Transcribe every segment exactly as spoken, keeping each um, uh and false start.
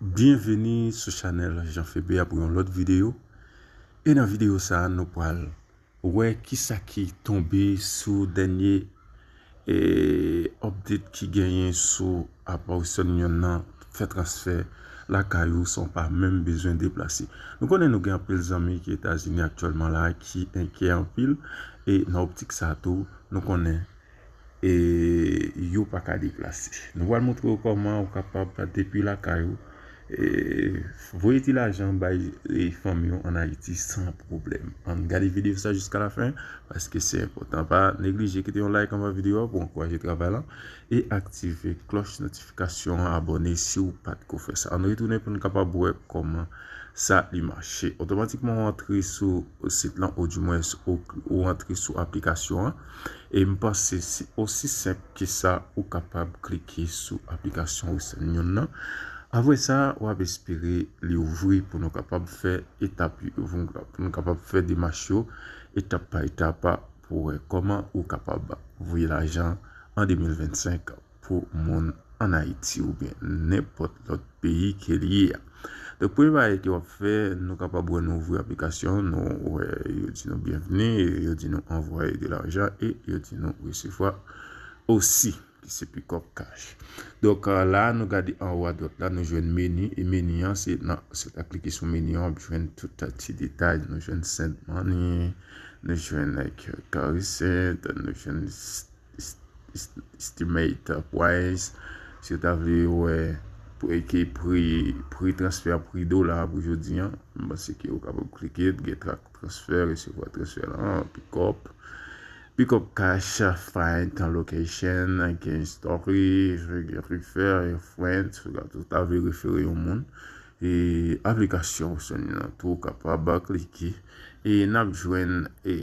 Byenveni sou chanèl Jean Febe a pou yon lòt videyo. E nan videyo sa a, nou pral wè kisa ki tonbe sou dènye e, update ki genyen sou apa Western Union nan, fè transfè lakay ou san w pa menm bezwen deplase. Nou konnen nou gen anpil zanmi ki Etazini aktyèlman la ki enkyè anpil, e nan optik sa tou, nou konnen e yo pa ka deplase. Nou pral montre w kòman ou kapab depi lakay ou e, voye ti lajan bay e, fanmi w ann Ayiti san pwoblèm. Ann gade videyo sa jiska lafen, paske se enpòtan. Pa neglije kite yon like anba videyo a pou ankouraje travay la e aktive klòch notifikasyon an, abòne si w pa t ko fè sa. Ann retounen pou n kapab wè kòman sa li mache. Otomatikman, w antre sou sit lan, oudimwens, ou, ou antre sou aplikasyon an. E m panse se osi senp ke sa, ou kapab klike sou aplikasyon Western Union nan. Apre sa, w ap espere li ouvri pou nou kapab fè etap yo, pou nou kapab fè demach yo etap pa etap pou wè kòman ou kapab voye lajan an de mil vennsenk pou moun ann Ayiti oubyen nenpòt lòt peyi ke li ye a. Donk, premye bagay ke w ap fè, nou kapab wè nou ouvri aplikasyon, nou wè yo di nou byenveni, yo di nou anvoye de lajan e yo di nou resevwa osi, ki se Pick Up Cash. Donk, a, la, nou gade anwo adwat la, nou jwenn meni, e meni an, se nan, se ta klike sou meni an, w ap jwenn tout ti detay, nou jwenn Send Money, nou jwenn, like, Current, nou jwenn s-, s-, s-, estimate price. Si w ta vle wè pou, e, ki pri, pri transfè, pri dola pou jodi an, m panse ke w kapab klike, get track transfè, resevwa transfè la, pick up, Pick Up Cash, find location, gain story, refer a friend, si w ta vle refere yon moun. E aplikasyon Western Union nan tou, w kapab klike. E n ap jwenn, e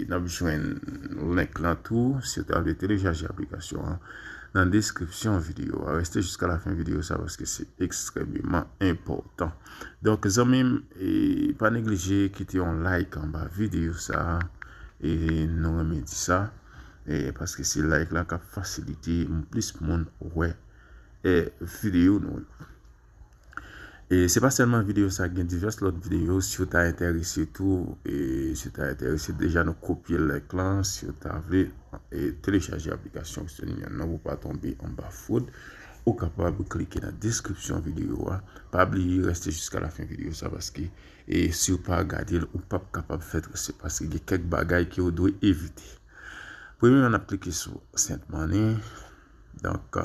n ap jwenn link lan tou, si w ta vle telechaje aplikasyon an, nan deskripsyon videyo a. Reste jiska lafen videyo sa, paske se ekstrèmeman enpòtan. Donk, zanmi m, e pa neglije kite yon like anba videyo sa, e nou renmen di sa, e paske se like la k ap fasilite plis moun wè, e, videyo nou yo. E se pa sèlman videyo sa, gen divès lòt videyo, si w ta enterese tou, e si w ta enterese, deja nou kopye link lan, si w ta vle, e telechaje aplikasyon Western Union nan pou w pa tonbe anba fwod, ou kapab klike nan deskripsyon videyo a. Pa bliye reste jiska lafen videyo sa, paske, e si w pa gade l, ou p ap kapab fè transfè, paske gen kèk bagay ke w dwe evite. Premyèman, n ap klike sou Send Money. Donk,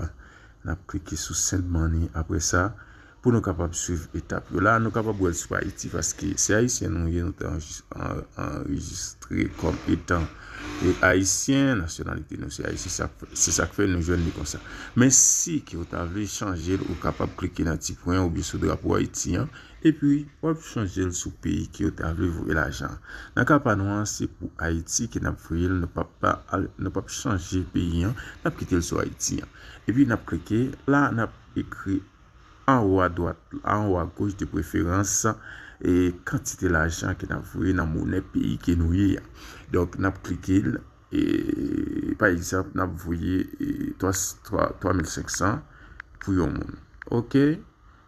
n ap klike sou Send Money. Apre sa, pou nou kapab swiv etap yo. La, nou kapab wè l sou Ayiti, paske se Ayisyen nou ye, nou te anrejis-, an-, anrejistre kòm etan e Ayisyen, nasyonalite nou se Ayisyen, sa, se sa k fè nou jwenn li konsa. Men si ke w ta vle chanje l, ou kapab klike nan ti pwen oubyen sou drapo Ayiti an, epi w ap chanje l sou peyi ke w ta vle voye lajan an. Nan ka pa nou an, se pou Ayiti ke n ap voye l, nou p ap pa al, nou p ap chanje peyi an, n ap kite l sou Ayiti an. Epi n ap klike, la n ap ekri anwo adwat, anwo agoch de preferans, e kantite lajan ke n ap voye nan monè peyi ke nou ye a. Donk, n ap klike l, e pa egzanp, n ap voye, e twa, twa, twa mil senk san pou yon moun. Oke?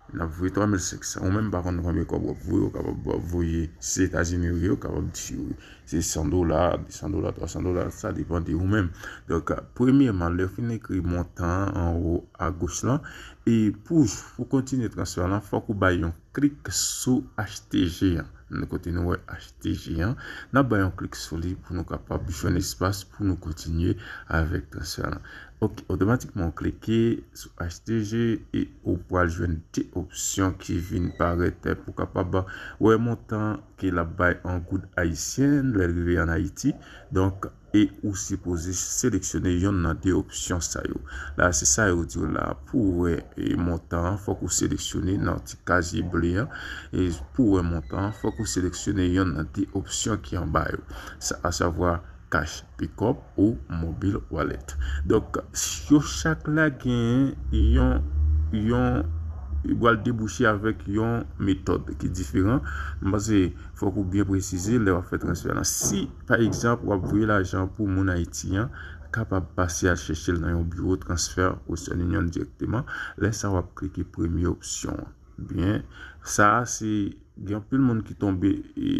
N ap voye twa mil senk san. Ou menm pa konn konbyen kòb w ap voye, ou kapab w ap voye, si se Etazini ou ye, ou kapab di ou se san dola, de san dola, twa san dola, sa depann de ou menm. Donk, premyèman, lè w fin ekri montan an anwo agoch lan, e pou, pou kontinye transfè lan, fòk ou bay yon klik sou H T G an. Nan kote nou wè H T G an, n ap bay yon klik sou li pou nou kapab jwenn espas pou nou kontinye avèk transfè lan. Oke, otomatikman w klike sou H T G e ou pral jwenn de opsyon ki vin parèt pou w kapab wè montan ke l ap bay an goud ayisyen lè l rive ann Ayiti. Donk, e ou sipoze seleksyone yonn nan de opsyon sa yo. La, se sa yo di w la, pou w wè, e, montan an, fòk ou seleksyone nan ti kazye ble an. E pou w wè montan an, fòk ou seleksyone yonn nan de opsyon ki anba yo. Sa, asavwa, cash pickup ou mobile wallet. Donk, yo chak la gen yon, yon, yo pral debouche avèk yon metòd ki diferan. M panse fòk ou byen presize lè w ap fè transfè lan. Si, pa egzanp, w ap voye lajan pou moun Ayiti an, kapab pase al chèche l nan yon biwo transfè Western Union dirèkteman. Lè sa a, w ap klike premye opsyon an. Byen, sa a se, gen anpil moun ki tonbe, e,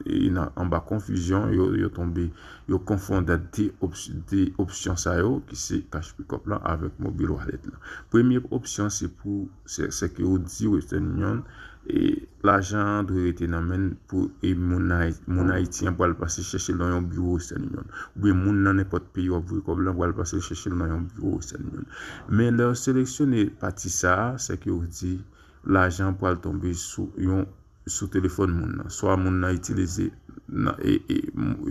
e nan, anba konfizyon, yo, yo tonbe, yo konfonn de ops-, de opsyon sa yo, ki se Cash Pickup lan avèk Mobile Wallet lan. Premye opsyon, se pou, se, se ke ou di Western Union, e lajan an dwe rete nan men l pou, e moun Ay-, moun Ayiti an pral pase chèche l nan yon biwo Western Union. Oubyen moun nan nenpòt peyi w ap voye kòb lan pral pase chèche l nan yon biwo Western Union. Men lè w seleksyone pati sa a, se ke ou di lajan an pral tonbe sou yon, sou telefòn moun nan. Swa moun nan itilize nan, e, e,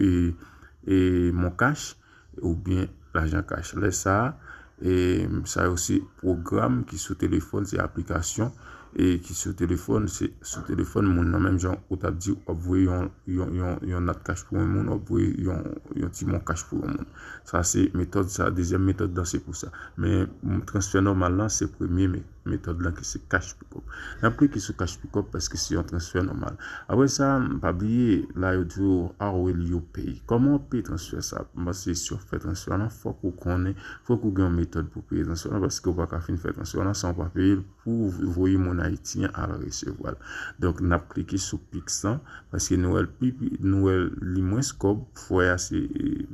e, e Mon Cash, oubyen lajan kach. Lè sa a, e, sa yo se pwogram ki sou telefòn, se aplikasyon, e ki sou telefòn, se sou telefòn moun nan, menm jan ou t ap di w ap voye yon, yon, yon, yon nat kach pou yon moun, w ap voye yon, yon ti Mon Cash pou yon moun. Sa se metòd sa, dezyèm metòd lan se pou sa. Men, m, transfè nòmal lan, se premye me-, metòd lan ki se Cash Pickup. N ap klike sou Cash Pickup paske se yon transfè nòmal. Apre sa, m, pa bliye, la yo di w, "How will you pay?" Kòman w ap peye transfè sa? M panse si w ap fè transfè lan, fòk ou konnen, fòk ou gen yon metòd pou peye transfè lan, paske w pa ka fin fè transfè lan san w pa peye l pou voye moun Ayiti an al resevwa l. Donk, n ap klike sou Pix lan, paske nou wè l pi, pi, nou wè l li mwens kòb, fwè a se, e,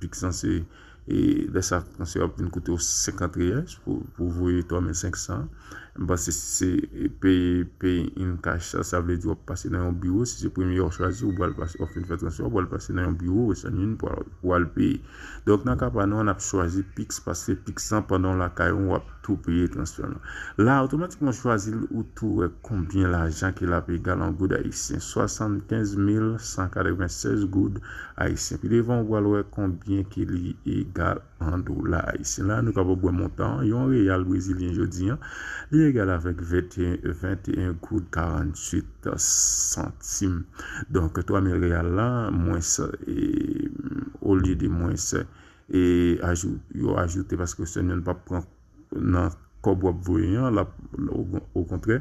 Pix lan se, e, lè sa transfè ap vin koute w senkant reyal pou, pou voye twa mil senk san. M panse si se, e, peye, peye in cash, sa, sa vle di w ap pase nan yon biwo, si se premye w chwazi, ou pral pase, w ap fin fè transfè, ou pral pase nan yon biwo Western Union pou al, pou al peye. Donk, nan ka pa nou an, n ap chwazi Pix, paske Pix lan pandan w lakay ou, w ap tou peye transfè lan. La, otomatikman w chwazi l, ou tou wè konbyen lajan ke l ap egal an goud ayisyen. Swasannkenz mil san katrevennsèz goud ayisyen. Pi devan, ou pral wè konbyen ke li egal an dola ayisyen. La, nou kapab wè montan an. Yon reyal brezilyen jodi an, li egal avèk venteyen, venteyen goud karantuit santim. Donk, twa mil reyal la, mwens, e, olye de mwens, e, ajou-, yo ajoute paske Western Union p ap pran nan kòb w ap voye an, l ap, o, okontrè,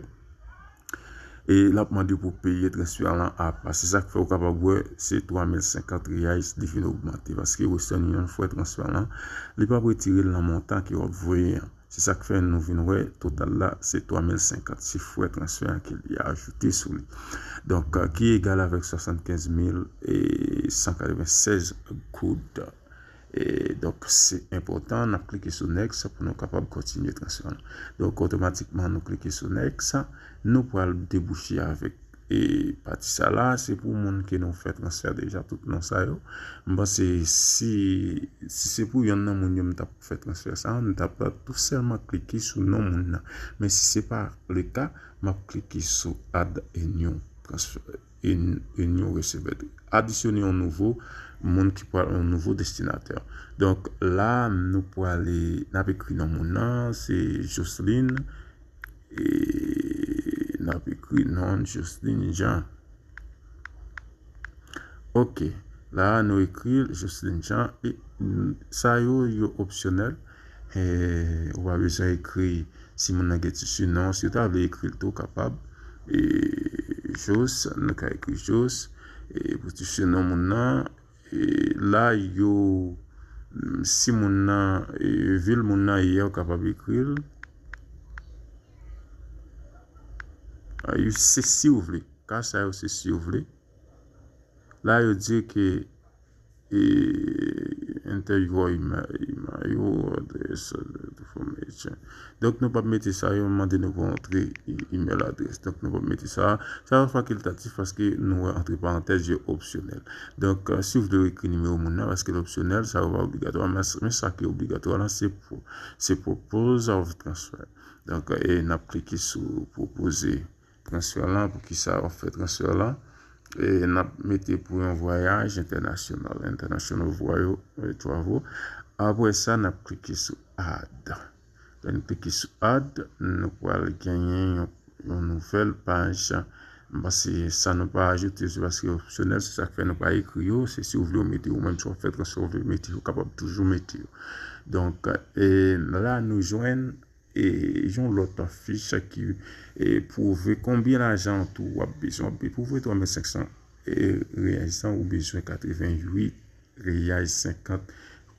e l ap mande pou peye transfè lan apa. Se sa k fè ou kapab wè se twa mil senkant reyais li vin ogmante, paske Western Union frè transfè lan, li p ap retire l nan montan ke w ap voye an. Se sa k fè nou vin wè total la, se twa mil senkant. Se frè transfè an ke li ajoute sou li. Donk, ki egal avèk swasannkenz mil san katrevennsèz goud. E, donk, se enpòtan, n ap klike sou Next pou nou kapab kontinye transfè lan. Donk, otomatikman, nou klike sou Next, nou pral debouche avèk, e, pati sa la, se pou moun ke nou fè transfè deja, tout non sa yo. M panse si, si se pou yonn nan moun yo m t ap fè transfè sa, m t ap tou sèlman klike sou non moun nan. Men si se pa le ka, m ap klike sou Add a new transfer, a new receiver. Adisyone yon nouvo moun ki pral, yon nouvo destinatè. Donk, la, nou prale, n ap ekri non moun nan, se Jocelyn, e n ap ekri non Jocelyn Jean. Ok, la, nou ekri Jocelyn Jean, e, mm, sa yo, yo opsyonèl. E, ou pa bezwen ekri si moun nan gen ti sinon, si w ta vle ekri l tou, kapab. E, Jos, nou ka ekri Jos. E, pou ti sinon moun nan, e, la, yo, mm, si moun nan, e, vil moun nan ye, ou kapab ekri l. A, se si w vle. Ka sa yo, se si w vle. La, yo di ke, e, enter your email, email address, information. Donk, nou p ap mete sa, yo mande nou pou antre e-, email address. Donk, nou p ap mete sa. Sa yo fakiltatif paske nou wè antre parantèz yo opsyonèl. Donk, e, si w vle ekri nimewo moun nan, paske l opsyonèl, sa yo pa obligatwa, men, men sa ki obligatwa la, se pou, se propose of transfer. Donk, e n ap klike sou propoze transfè lan, pou ki sa w ap fè transfè lan. E n ap mete pou yon vwayaj entènasyonal, international voyo-, e, travel. Apre sa, n ap klike sou add. Lè n klike sou add, nou pral genyen yon, yon nouvèl paj. M panse sa nou pa ajoute, se paske opsyonèl, se sa k fè nou pa ekri yo. Se si w vle w mete yo, menm si w ap fè transfè, w vle mete yo, w kapab toujou mete yo. Donk, e la nou jwenn e yon lòt fich ki, e, pwouve konbyen lajan tou w ap bezwen. W ap pwouve twa mil senk san, e, reyais lan, ou bezwen katreventuit reyais senkant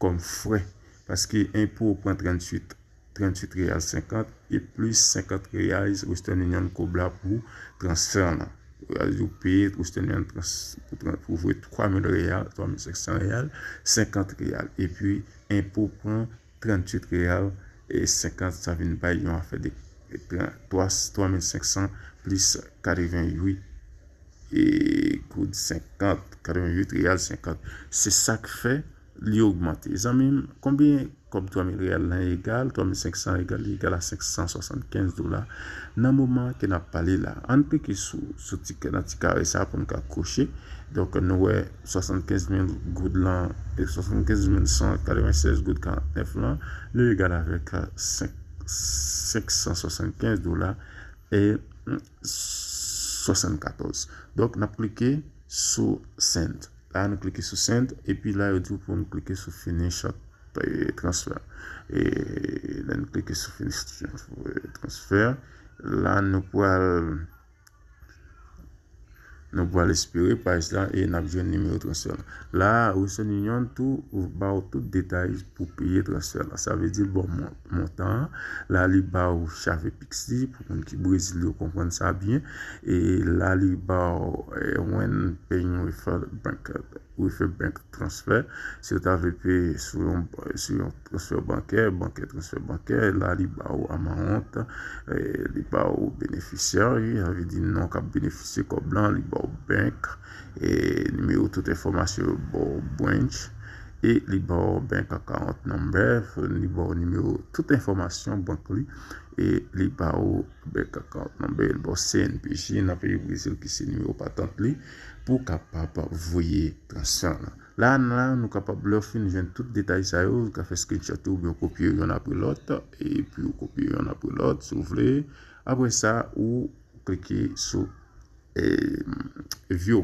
kòm frè, paske enpo pran tranntuit, tranntuit reyal senkant e plis senkant reyal Western Union kob la pou transfè an. Ou peye Western Union pou voye twa mil reyal, twa mil senk san reyal, senkant reyal. Epi enpo pran tranntuit reyal e senkant, sa vin bay yon afè de twa mil senk san plis katreventuit e goud senkant, katreventuit reyal senkant. Se sa k fè li ogmante. Zanmi m, konbyen kòb twa mil reyal lan egal? Twa mil senk san egal, li egal a senk san swasannkenz dola nan moman ke n ap pale la. Ann klike sou, sou ti, nan ti kare sa pou n ka koche. Donk, nou wè swasannkenz mil goud lan, e swasannkenz mil san katrevensèz goud karantnèf lan, li egal avèk senk, senk san swasannkenz dola e swasannkatòz. Donk, n ap klike sou send. La, nou klike sou send, epi la, yo di w pou nou klike sou finish transfer. E lè nou klike sou finish transfer, la, nou pral nou pral espere paj la e n ap jwenn nimewo transfè la. La, Western Union tou ba w tout detay pou peye transfè la. Sa vle di l ba w mon-, montan an. La, li ba w Chave Pix li, pou moun ki Brezil yo konprann sa byen. E la, li ba w, eh, When Paying with a Bank, with a Bank Transfer. Si w ta vle peye sou yon, sou yon transfè bankè, bankè, transfè bankè, la, li ba w amount, eh, li ba w benefisyè, sa vle di non k ap benefisye kòb lan, li ba w bank, e nimewo tout enfòmasyon yo, ba w branch, e li ba w bank account number, li ba w nimewo tout enfòmasyon bank li, e li ba w bank account number, li ba w C N P J nan peyi Brezil ki se nimewo patant li, pou w kapab voye transfè lan. La, la, nou kapab, lè w fin jwenn tout detay sa yo, ou ka fè screenshot yo oubyen w kopye yo yonn apre lòt, epi w kopye yo yonn apre lòt, si w vle. Apre sa, ou klike sou, eh, view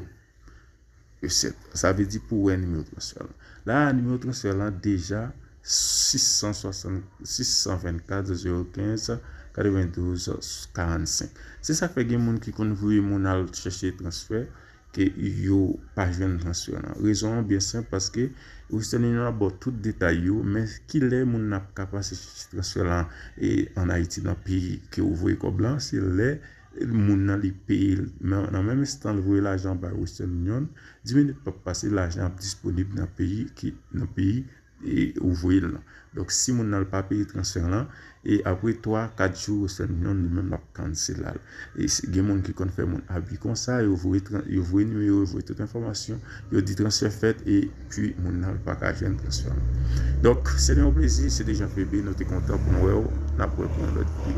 receipt. Sa vle di pou w wè nimewo transfè lan. La, nimewo transfè lan deja sis san swasant, sis san vennkat, zewo kenz, katrevendouz, karannsenk. Se sa k fè gen moun ki konn voye moun al chèche transfè, ke yo pa jwenn transfè lan. Rezon an byen senp, paske Western Union ap ba w tout detay yo, men kilè moun nan ap ka pase chèche transfè lan e ann Ayiti nan peyi ke ou voye kòb lan, se lè moun nan li peye l. Men nan menm enstan l voye lajan bay Western Union, dis minit p ap pase, lajan ap disponib nan peyi ki, nan peyi e ou voye l lan. Donk, si moun nan l pa peye transfè lan, e apre twa, kat jou, Western Union li menm l ap cancel al. E si, gen moun ki konn fè moun abi konsa, yo voye tran-, yo voye nimewo, yo voye tout enfòmasyon, yo di transfè fèt, epi moun nan l pa ka jwenn transfè lan. Donk, se te yon plezi, se te Jean P B, nou te kontan pou n wè w, n ap wè pou yon lòt videyo.